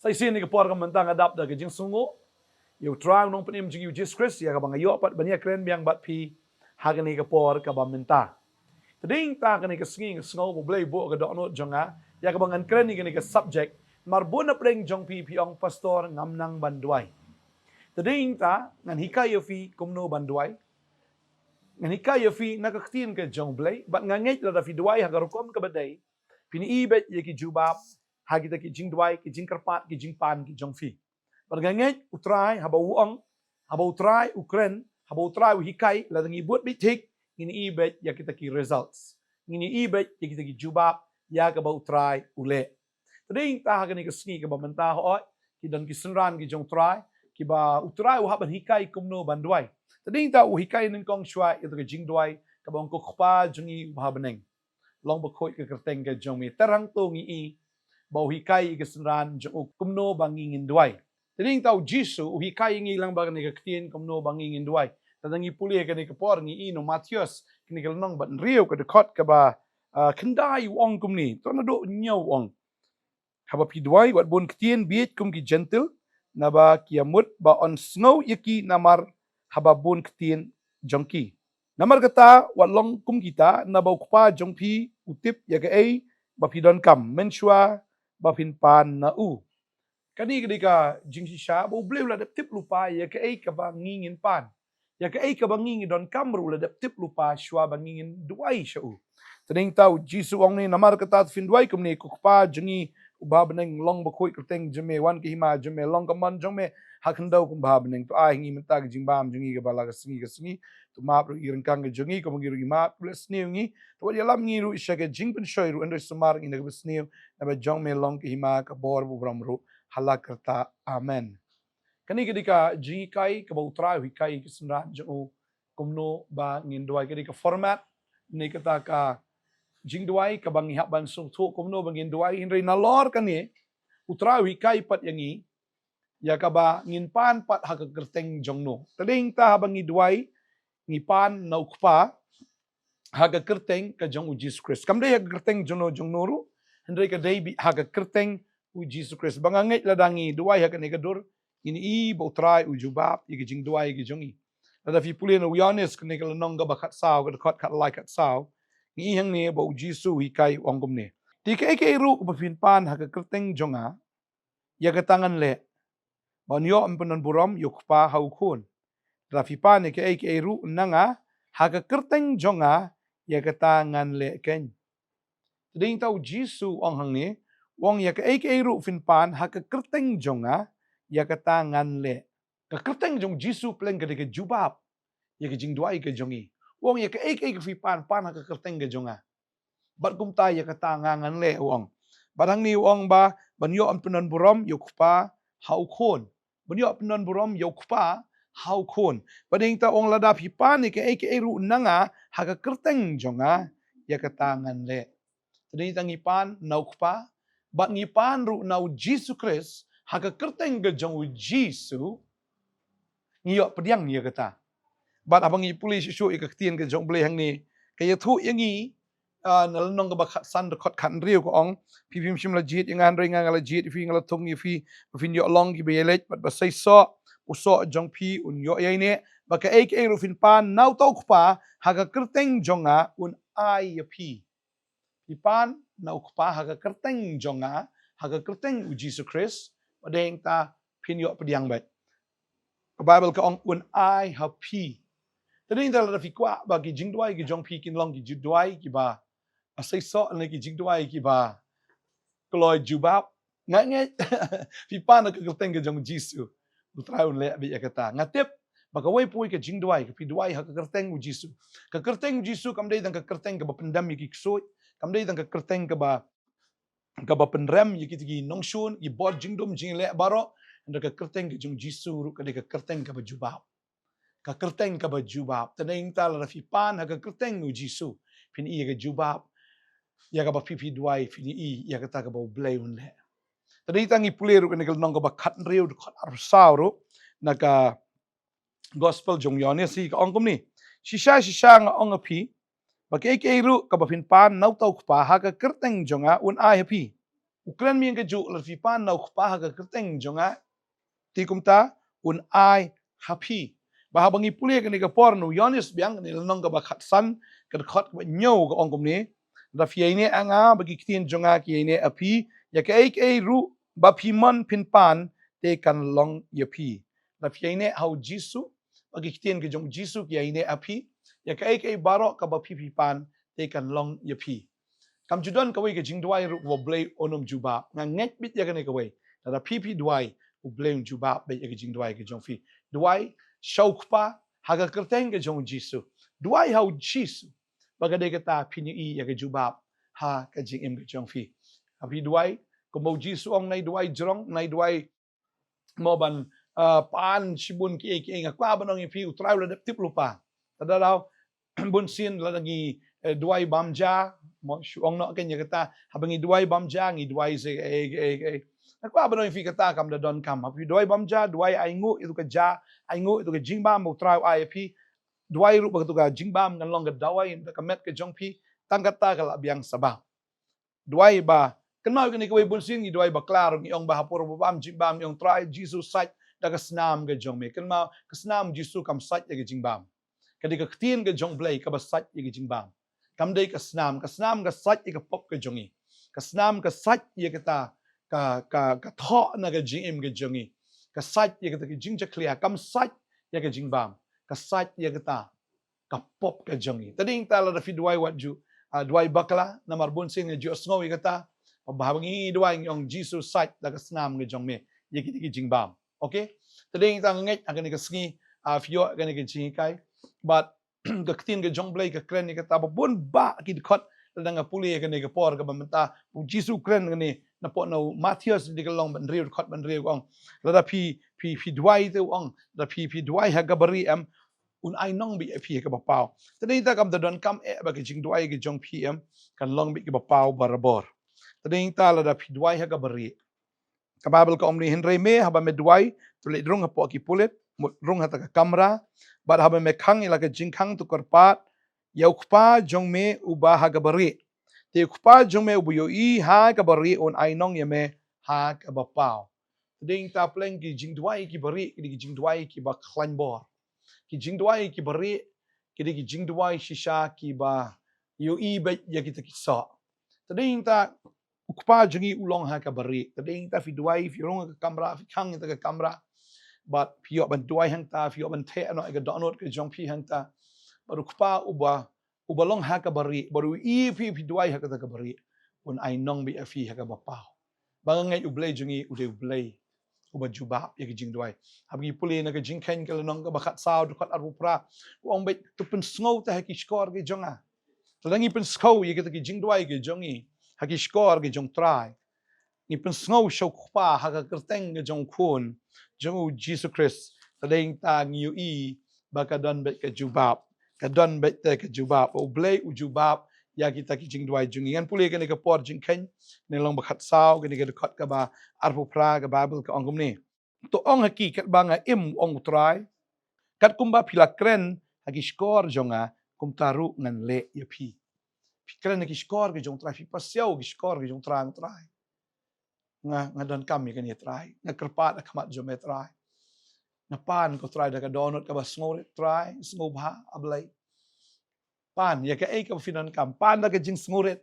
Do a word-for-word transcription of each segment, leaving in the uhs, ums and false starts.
Sa shisien ha kane ka por ka mynta nga dap da ka jingsngew ïa U Trai U Nongpynim jong ngi U Jisu Khrist, ïa kaba nga ïoh pat ban ïakren biang bad phi ha kane ka por kaba mynta. Te dei ta kane ka sngi nga sngew ba U Blei u buh ka dohnud jong nga ïa kaba ngan kren ïa kane ka subject, namar bun na pdeng jong phi phi ong, "Pastor, ngam nang ban duwai." Te dei ta ngan hikai ïa phi kumno ban duwai. Ngan hikai ïa phi na ka ktien ka jong U Blei, bad nga ngeit lada phi duwai ha ka rukom kaba dei, phin ïoh beit ïa ki jubab ha kita ki jingduwai, ki jingkyrpad, ki jingpan ki jong phi. Bad nga ngeit U Trai haba u ong, haba U Trai u kren, haba U Trai u hikai, lada ngi bud beit thik, ngin ïoh beit ïa kita ki results. Ngin ïoh beit ïa kita ki jubab ïa kaba U Trai u leh. Te dei ta ha kane ka sngi kaba mynta, hooid, ki don ki synran ki jong U Trai kiba U Trai u hap ban hikai kumno ban duwai. Te dei ta u hikai nyngkong shuwa ïa ka jingduwai kaba ong, "Ko Kpa jong ngi uba ha bneng, long bakhuid ka kyrteng ka jong me." Te hangto ngi i ba u hikai ïa ki synran jong u kumno ba ngi ngin duwai. Te dei ta U Jisu u hikai ïa ngi lang bad kane ka ktien kumno ba ngi ngin duwai. Te lada ngi pule ha kane ka por ngi i na u Mathaios kane ka lynnong ba hynriew, ka dkhot kaba, ah, khyndai, u ong kumne, to naduh hynñiew u ong, "Haba phi duwai, wat bun ktien bieit kum ki Jentil, naba ki ïa mut ba yn sngew ïa ki namar haba bun ktien jong ki. Namar kata wat long kum kita, naba U Kpa jong phi u tip ïa kaei ba phi donkam mynshuwa ba phin pan na u." Kane ka dei ka jingshisha ba U Blei u la dep tip lypa ïa kaei kaba ngi ngin pan. Ïa kaei kaba ngi ngi donkam ruh u la dep tip lypa shuwa ba ngi ngin duwai sha u. Te dei ta U Jisu u ong ne, "Namar kata phin duwai kumne, Ko Kpa jong ngi uba ha bneng, long bakhuid ka kyrteng jong me, wan ka hima jong me, long ka mon jong me ha khyndew kumba ha bneng. To ai ha ngi mynta ka jingbam jong ngi kaba la ka sngi ka sngi. To map ruh ïa ki ryngkang ka jong ngi kumba ngi ruh ngi map ïa kiba la sniew ïa ngi. To wat ïalam ïa ngi ruh sha ka jingpynshoi ruh, hynrei sumar ïa ngi na kaba sniew, naba jong me long ka hima, ka bor bad u burom ruh hala karta. Amen." Kane ka dei ka jinghikai kaba U Trai u hikai ïa ki synran jong u kumno ba ngin duwai. Ka dei ka format ne kata ka jingduwai kaba ngi hap ban sngewthuh kumno ba ngin duwai. Hynrei nalor kane U Trai u hikai pat ïa ngi ïa kaba ngin pan pat ha ka kyrteng jong no. Te dei ta haba ngi duwai ngi pan na U Kpa ha ka kyrteng ka jong U Jisu Khrist. Kam dei ha ka kyrteng jong no jong no ruh, hynrei ka dei beit ha ka kyrteng U Jisu Khrist. Ba nga ngeit lada ngi duwai ha kane ka dur, ngin i ba U Trai u jubab ïa ki jingduwai ki jong ngi. Lada phi pule na u Ïoannis kane ka lynnong kaba khatsaw, ka dkhot khatlai khatsaw, ngi i hangne ba U Jisu u hikai u ong kumne, "Te kaei kaei ruh kaba phin pan ha ka kyrteng jong nga, ïa kata ngan leh, ba yn ïoh ban pyndonburom ïa U Kpa ha U Khun. Lada phi pan ïa kaei kaei ruh na nga ha ka kyrteng jong nga, ïa kata ngan leh keiñ." Te dei ta U Jisu u ong hangne, u ong, "Ïa kaei kaei ruh phin pan ha ka kyrteng jong nga, ïa kata ngan leh." Ka kyrteng jong U Jisu pleng ka dei ka jubab ïa ka jingduwai ka jong ngi. U ong, "Ïa kaei kaei ka phi pan, pan ha ka kyrteng ka jong nga." Bad kumta ïa kata nga ngan leh, u ong. Bad hangne u ong ba, ba yn ïoh ban pyndonburom ïa U Kpa ha U Khun. Ba yn ïoh pyndonburom ïa U Kpa ha U Khun. Bad dei ta u ong, "Lada phi pan ïa kaei kaei ruh na nga ha ka kyrteng jong nga, ïa kata ngan leh." Te dei ta ngi pan na U Kpa bad ngi pan ruh na U Jisu Khrist ha ka kyrteng ka jong U Jisu, ngi ïoh pdiang ïa kata. Bad haba ngi pule shuh shuh ïa ka ktien ka jong U Blei hangne, ka ïathuh ïa ngi, ah, na lynnong kaba khatsan, dkhot khathynriew ka ong, "Phi phim shym la jied ïa nga, hynrei nga nga la jied ïa phi, nga la thung ïa phi, ba phin ïoh long kiba ïaleit, bad ba seisoh u soh jong phi un ïoh ïaineh. Bad kaei kaei ruh phin pan na uta U Kpa ha ka kyrteng jong nga, un ai ïa phi." Phi pan na U Kpa ha ka kyrteng jong nga, ha ka kyrteng U Jisu Khrist, bad dei ta phin ïoh pdiang beit. Ka Baibl ka ong, "Un ai ha phi." Te dei ta lada phi kwah ba ki jingduwai ki jong phi kin long ki jingduwai kiba seisoh, ne ki jingduwai kiba kloi jubab, nga ngeit phi pan ha ka kyrteng ka jong U Jisu, U Trai un leh beit ïa kata. Nga tip ba kawei pa kawei ka jingduwai ka phi duwai ha ka kyrteng U Jisu. Ka kyrteng U Jisu kam dei tang ka kyrteng kaba pyndem ïa ki ksuid, kam dei tang ka kyrteng kaba, kaba pynrem ïa kita ki nongshun, ki bor jingdum jingïaleh baroh. Hynrei ka kyrteng ka jong U Jisu ruh ka dei ka kyrteng kaba jubab. Ka kyrteng kaba jubab. Te dei ta lada phi pan ha ka kyrteng U Jisu, phin ïoh ïa ka jubab ïa kaba phi phi duwai, phin ïoh ïa kata kaba U Blei un leh. Te dei ta ngi pule ruh kane ka lynnong kaba khathynriew, dkhot arphew saw ruh, na ka Gospel jong u Ïoannis, ka ong kumne, "Shisha shisha nga ong ha phi, ba kaei kaei ruh kaba phin pan na uta U Kpa ha ka kyrteng jong nga, un ai ha phi." U kren mynta ka juh, lada phi pan na u Kpa ha ka kyrteng jong nga, te kumta un ai ha phi. Ba haba ngi pule kane ka por na u Ïoannis biang, kane lynnong kaba khatsan, ka dkhot kaba hynñiew ka ong kumne: Lada phi ïaineh ha nga, bad ki ktien jong nga ki ïaineh ha phi, ïa kaei kaei ruh ba phi mon phin pan, te kan long ïa phi. Lada phi ïaineh ha u Jisu, bad ki ktien ki jong u Jisu ki ïaineh ha phi, ïa kaei kaei baroh kaba phi phi pan, te kan long ïa phi. Kam ju don kawei ka jingduwai ruh kaba U Blei un ym jubab. Nga ngeit beit ïa kane kawei. Lada phi phi duwai, U Blei un jubab beit ïa ka jingduwai ka jong phi. Duwai sha u Kpa ha ka kyrteng ka jong u Jisu. Duwai ha u Jisu. Ba ka dei kata phin ïohi ïa ka jubab ha ka jingim ka jong phi. Haba phi duwai, kumba u Jisu u ong, nai duwai jrong, nai duwai mo ban, ah, pan shibun kiei kiei. Nga kwah ban ong ïa phi, U Trai u la dep tip lypa. Lada daw bunsien lada ngi, eh, duwai bam ja, mo shu ong noh kein ïa kata, haba ngi duwai bam ja, ngi duwai se, eh, eh, eh. Nga kwah ban ong ïa phi, kata kam da donkam. Haba phi duwai bam ja, duwai ainguh ïa tu ka ja, ainguh ïa tu ka jingbam ba U Trai u ai ïa phi. Duwai ruh ba katu ka jingbam kan long ka dawai da ka met ka jong phi. Tang kata ka la biang sabab. Duwai ba, kynmaw kane kawei, bunsien ngi duwai bakla ruh ngi ong ba ha por ba bam jingbam ngi ong, Trai Jisu, sait da ka snam ka jong me. Kynmaw, ka snam Jisu kam sait ïa ka jingbam. Ka dei ka ktien ka jong U Blei kaba sait ïa ka jingbam. Kam dei ka snam, ka snam ka sait ïa ka pop ka jong ngi. Ka snam ka sait ïa kata ka, ka, ka thoh na ka jingim ka jong ngi. Ka sait ïa kata ka jingjakhlia, kam sait ïa ka jingbam. Ka sait ïa kata ka pop ka jong ngi. Te dei nangta lada phi duwai wat ju, ah, duwai bakla, namar bunsien ngi ju sngew ïa kata. Ba haba ngi duwai ngi ong, Jisu, sait da ka snam ka jong me ïa kine ki jingbam. Okay? Te dei nangta nga ngeit ha kane ka sngi, ah, phi ïoh kane ka jinghikai. Bad ka ktien ka jong U Blei ka kren ïa kata ba bun bah ki dkhot, lada nga pule ïa kane ka por kaba mynta, ba u Jisu u kren kane, napoh na u Mathaios, dei ka lynnong ba hynriew, dkhot ba hynriew ka ong, lada phi, phi, phi duwai, te u ong, lada phi, phi duwai ha kaba rieh em, un ai nong beit ïa phi ha kaba paw. Te dei nangta kam da donkam eh ba ka jingduwai ka jong phi em kan long beit kaba paw barabor. Te dei nangta lada phi duwai ha kaba rieh. Ka Baibl ka ong kumne: Hynrei me, haba me duwai, to leit rung hapoh ki pulit, mut rung ha kata ka kamra, bad haba me khang ïa la ka jingkhang, to kyrpad ïa u Kpa jong me uba ha kaba rieh. Te u Kpa jong me uba ïohi ha kaba rieh un ai nong ïa me ha kaba paw. Te dei nangta, pyrshang, ki jingduwai kiba rieh ki dei ki jingduwai kiba khlaiñ bor. Ki jingduwai kiba rieh ki dei ki jingduwai shisha kiba ïohi beit ïa kita ki soh. Te dei nangta u Kpa jong ngi u long ha kaba rieh. Te dei nangta phi duwai, phi rung ha ka kamra, phi khang ha kata ka kamra, bad phi ïoh ban duwai hangta, phi ïoh ban theh noh ïa ka dohnud ka jong phi hangta. Bad u Kpa uba, uba long ha kaba rieh, bad u ïohi ïa phi, phi duwai ha kata kaba rieh, un ai nong beit ïa phi ha kaba paw. Ba nga ngeit U Blei jong ngi u dei U Blei uba jubab ïa ki jingduwai. Haba ngi pule na ka Jingkheiñ ka lynnong kaba khatsaw, dkhot arphew phra, u ong beit, to pynsngew te ha ki shkor ki jong nga. Te lada ngi pynsngew ïa kita ki jingduwai ki jong ngi ha ki shkor ki jong U Trai, ngi pynsngew sha u Kpa ha ka kyrteng ka jong u Khun jong u, Jisu Khrist, te dei nangta ngi ïohi ba ka don beit ka jubab. Ka don beit te ka jubab. U Blei u jubab ïa kita ki jingduwai jong ngi. Ngan pule kane ka por Jingkheiñ, kane lynnong ba khatsaw, kane ka dkhot kaba arphew phra, ka Baibl ka ong kumne: To ong ha ki, katba nga im, ong U Trai, kat kumba phi la kren ha ki shkor jong nga, kumta ruh ngan leh ïa phi. Phi kren ha ki shkor ki jong U Trai, phi pasiaw ha ki shkor ki jong U Trai, ong Trai, nga, nga donkam ïa kane Trai. Nga kyrpad ha khmat jong me Trai. Nga pan ko Trai da ka dohnud kaba sngewrit Trai, sngewbha A Blei. Pan ïa kaei kaba phi donkam, pan da ka jingsngewrit,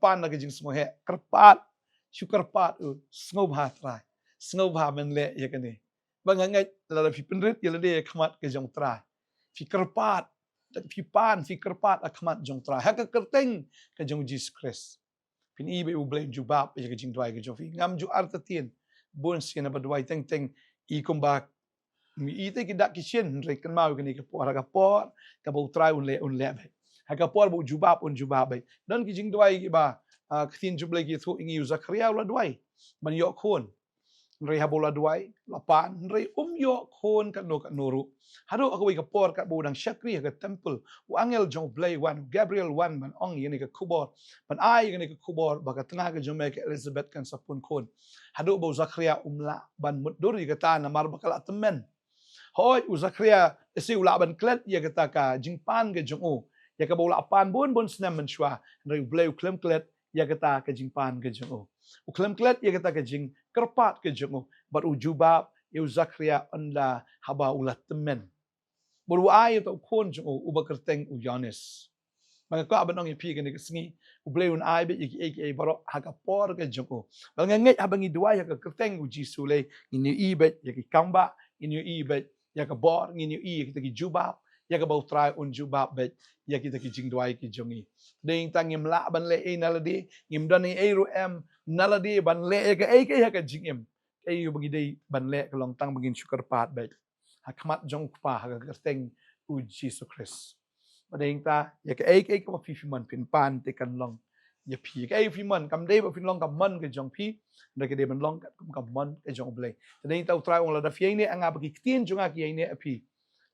pan da ka jingsngewheh, kyrpad, shu kyrpad, u, sngewbha Trai, sngewbha men leh ïa kane. Ba nga ngeit lada phi pynrit ïa lade ha khmat ka jong U Trai, phi kyrpad, phi pan, phi kyrpad ha khmat jong U Trai ha ka kyrteng ka jong u Jisu Khrist, phin i ba U Blei u jubab ïa ka jingduwai ka jong phi. Ngam ju artatien, bun sien haba duwai teng teng i kumba i te ki dak ki sien, hynrei kynmaw ïa kane ka por, ha ka por kaba U Trai un leh, un leh beit. Ha ka por ba u jubab, un jubab beit. Don ki jingduwai kiba, ah, ka ktien jong U Blei ka ïathuh ïa ngi, u Zakhariah u la duwai ban ïoh khun. Hynrei haba u la duwai, u la pan, hynrei um ïoh khun katno katno ruh. Haduh ha kawei ka por katba u dang shakri ha ka temple, u angel jong U Blei wan, u Gabriel wan ban ong ïa kane ka khubor, ban ai ïa kane ka khubor ba ka tnga ka jong me ka Elizabeth kan sa pun khun. Haduh ba u Zakhariah um lah ban mutdur ïa kata namar ba ka la tymmen. Hooid, u Zakhariah lehse u lah ban klet ïa kata ka jingpan ka jong u, ïa kaba u la pan bun bun snem mynshuwa, hynrei U Blei u khlem klet ïa kata ka jingpan ka jong u. U khlem klet ïa kata ka jingkyrpad ka jong u. Bad u jubab ïa u Zakaria ynda haba u la tymmen. Bad u ai ïa uta u khun jong u uba kyrteng u Ïoannis. Ba nga kwah ban ong ïa phi kane ka sngi, U Blei un ai beit ïa kiei kiei baroh ha ka por ka jong u. Bad nga ngeit haba ngi duwai ha ka kyrteng u Jisu lei, ngin ïohi beit ïa ki kambah, ngin ïohi beit ïa ka bor, ngin ïohi ïa kita ki jubab, ïa kaba U Trai un jubab beit ïa kita ki jingduwai ki jong ngi. Te dei nangta ngim lah ban leh ei na lade, ngim don ei ei ruh em na lade ban leh ïa kaei kaei ha ka jingim. Kaei ba ngi dei ban leh ka long tang ba ngin shu kyrpad beit ha khmat jong U Kpa ha ka kyrteng u Jisu Khrist. Bad dei nangta ïa kaei kaei kaba phi phi mon phin pan te kan long ïa phi. Ïa kaei phi mon kam dei ba phin long ka mon ka jong phi, hynrei ka dei ban long katkum ka mon ka jong U Blei. Te dei nangta U Trai u ong lada phi ïaineh ha nga ba ki ktien jong nga ki ïaineh ha phi.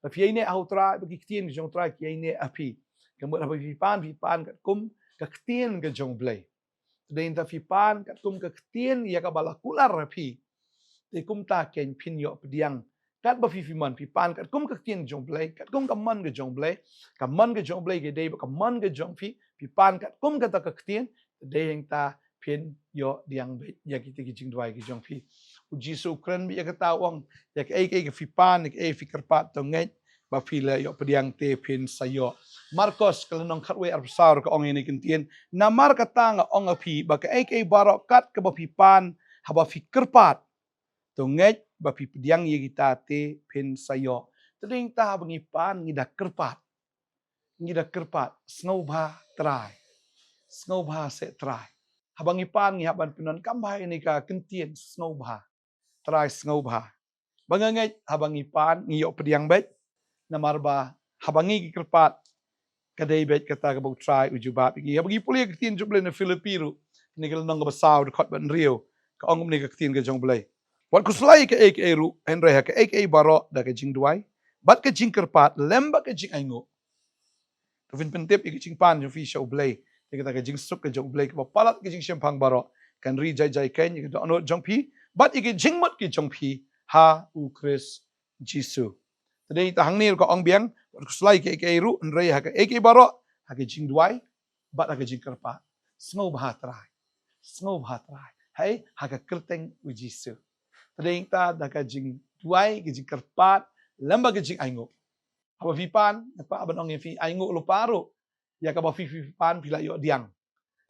Lada phi ïaineh ha U Trai ba ki ktien jong U Trai ki ïaineh ha phi. Ka mut haba phi pan phi pan katkum ka ktien ka jong U Blei. Te dei nangta phi pan katkum ka ktien ïa kaba la kular ha phi. Te kumta kein phin ïoh pdiang. Katba phi phi mon phi pan katkum ka ktien jong U Blei, katkum ka mon ka jong U Blei, ka mon ka jong U Blei ka dei ba ka mon ka jong phi, phi pan katkum kata ka ktien, te dei nangta phin ïoh pdiang beit ïa kita ki jingduwai ki jong phi. U Jisu u kren beit ïa kata u ong, ïa kaei kaei ka phi pan, ïa kaei phi kyrpad to ngeit, ba phi la ïoh pdiang te phin sa ïoh. Markos ka lynnong khatwei arphew saw ka ong ïa kane ka ktien. Namar kata nga ong ha phi ba kaei kaei baroh kat kaba phi pan haba phi kyrpad, to ngeit ba phi pdiang ïa kita te phin sa ïoh. Te dei nangta haba ngi pan ngi da kyrpad. Ngi da kyrpad, sngewbha Trai. Sngewbha seh Trai. Haba ngi pan ngi hap ban pyndonkam bha ïa kane ka ktien sngewbha. Trai sngewbha. Ba nga ngeit haba ngi pan ngi ïoh pdiang beit. Namar ba haba ngi ki kyrpad ka dei beit kata kaba U Trai u jubab ïa ngi. Haba ngi pule ïa ka ktien jong U Blei na Philippi ruh, kane ka lynnong kaba saw dkhot ba hynriew, ka ong kumne ka ktien ka jong U Blei. Wat khuslai kaei kaei ruh, hynrei ha kaei kaei baroh da ka jingduwai bad ka jingkyrpad lem bad ka jingainguh. To phin pyntip ïa ka jingpan jong phi sha U Blei, ïa kata ka jingsuk ka jong U Blei kaba palat ka jingshemphang baroh, kan ri jai jai kein ïa ka dohnud jong phi bad ïa ka jingmut ka jong phi ha U Khrist Jisu. Te dei nangta hangne ruh ka ong biang, wat khuslai kaei kaei ruh, hynrei ha kaei kaei baroh, ha ka jingduwai bad ha ka jingkyrpad, sngewbha Trai. Sngewbha Trai. Hei, ha ka kyrteng u Jisu. Te dei nangta da ka jingduwai, ka jingkyrpad lem bad ka jingainguh. Haba phi pan, nga kwah ban ong ïa phi, ainguh lypa ruh ïa kaba phi phi pan phi la ïoh pdiang.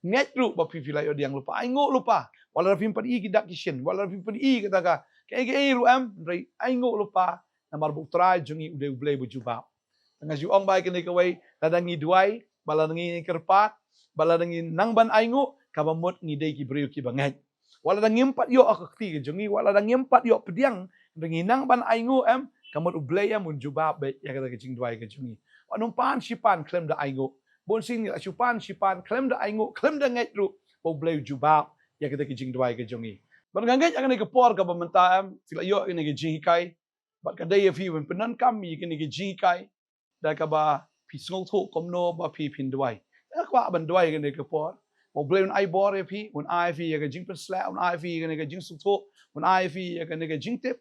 Ngeit ruh ba phi phi la ïoh pdiang lypa, ainguh lypa. Wat lada phim pat ïohi ki dak ki shin, wat lada phim pat ïohi kata ka kaei kaei ruh em, hynrei ainguh lypa. Namar ba U Trai jong ngi u dei U Blei ba jubab. Te nga ju ong bha ïa kane kawei, lada ngi duwai, ba lada ngi kyrpad, ba lada ngi nang ban ainguh, kaba mut ngi dei ki briew kiba ngeit. Wat lada ngim pat ïoh ha ka kti ka jong ngi, wat lada ngim pat ïoh pdiang, hynrei ngi nang ban ainguh em, ka mut U Blei em un jubab beit ïa kata ka jingduwai ka jong ngi. Wat nym pan shi pan khlem da ainguh. Bun sien ngi la shu pan shi pan khlem da ainguh, khlem da ngeit ruh ba U Blei u jubab ïa kata ka jingduwai ka jong ngi. Bad nga ngeit ha kane ka por kaba mynta em, phi la ïoh ïa kane ka jinghikai. Bad ka dei ïa phi ban pyndonkam ïa kane ka jinghikai da kaba phi sngewthuh kumno ba phi phin duwai. Nga kwah ban duwai ïa kane ka por ba U Blei un ai bor ïa phi, un ai phi ïa ka jingpynshlur, un ai phi ïa kane ka jingsngewthuh, un ai phi ïa kane ka jingtip,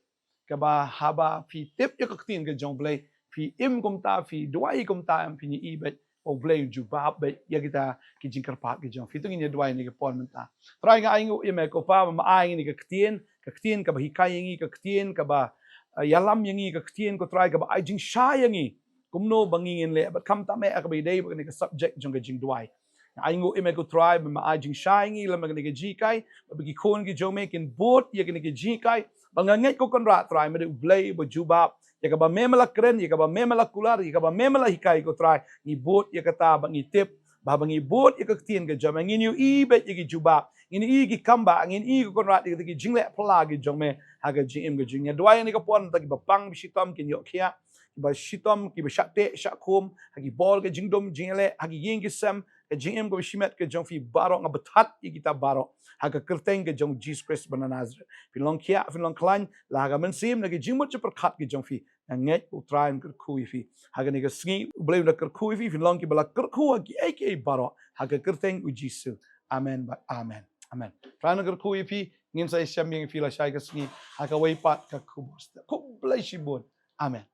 kaba haba phi tip ïa ka ktien ka jong U Blei, phi im kumta, phi duwai kumta, em, phin ïohi beit ba U Blei u jubab beit ïa kita ki jingkyrpad ki jong phi. To ngin ïa duwai ïa kane ka por mynta. Trai, nga ainguh ïa me ko Pa ba me ai ïa kane ka ktien, ka ktien kaba hikai ïa ngi, ka ktien kaba, eh, ïalam ïa ngi, ka ktien ko Trai kaba ai jingshai ïa ngi kumno ba ngi ngin leh bad khamtam eh ha kaba ïadei bad kane ka subject jong ka jingduwai. Nga ainguh ïa me ko Trai ba me ai jingshai ïa ngi lem bad kane ka jinghikai, ba ki khun ki jong me kin bud ïa kane ka jinghikai. Ba nga ngeit ko Kynrad Trai, me dei U Blei ba jubab ïa kaba me me la kren, ïa kaba me me la kular, ïa kaba me me la hikai ko Trai. Ngi bud ïa kata ba ngi tip ba haba ngi bud ïa ka ktien ka jong me, ngin ïohi beit ïa ki jubab, ngin ïohi ïa ki kambah, ngin ïohi ko Kynrad ïa kita ki jingleh phylla ki jong me ha ka jingim ka jong ngi. Nga duwai ïa kane ka por, nangta kiba pang ba shitom kin ïoh khiah, kiba shitom, kiba shah teh shah khum ha ki bor ka jingdum jingïaleh, ha ki ïing ki sem, ka jingim kaba shimet ka jong phi baroh, nga bthah ïa kita baroh ha ka kyrteng ka jong U Jisu Khrist ba na Nasareth. Phin long khiah, phin long khlaiñ la ha ka mynsiem, na ka jingmut jingpyrkhat ka jong phi. Nga ngeit U Trai un kyrkhu ïa phi ha kane ka sngi. U Blei un da kyrkhu ïa phi, phin long kiba la kyrkhu ha kiei kiei baroh ha ka kyrteng U Jisu. Amen bad amen. Amen. Trai un kyrkhu ïa phi. Ngin sa ïashem biang ïa phi lashai ka sngi ha kawei pat ka khubor step. Khublei shibun. Amen.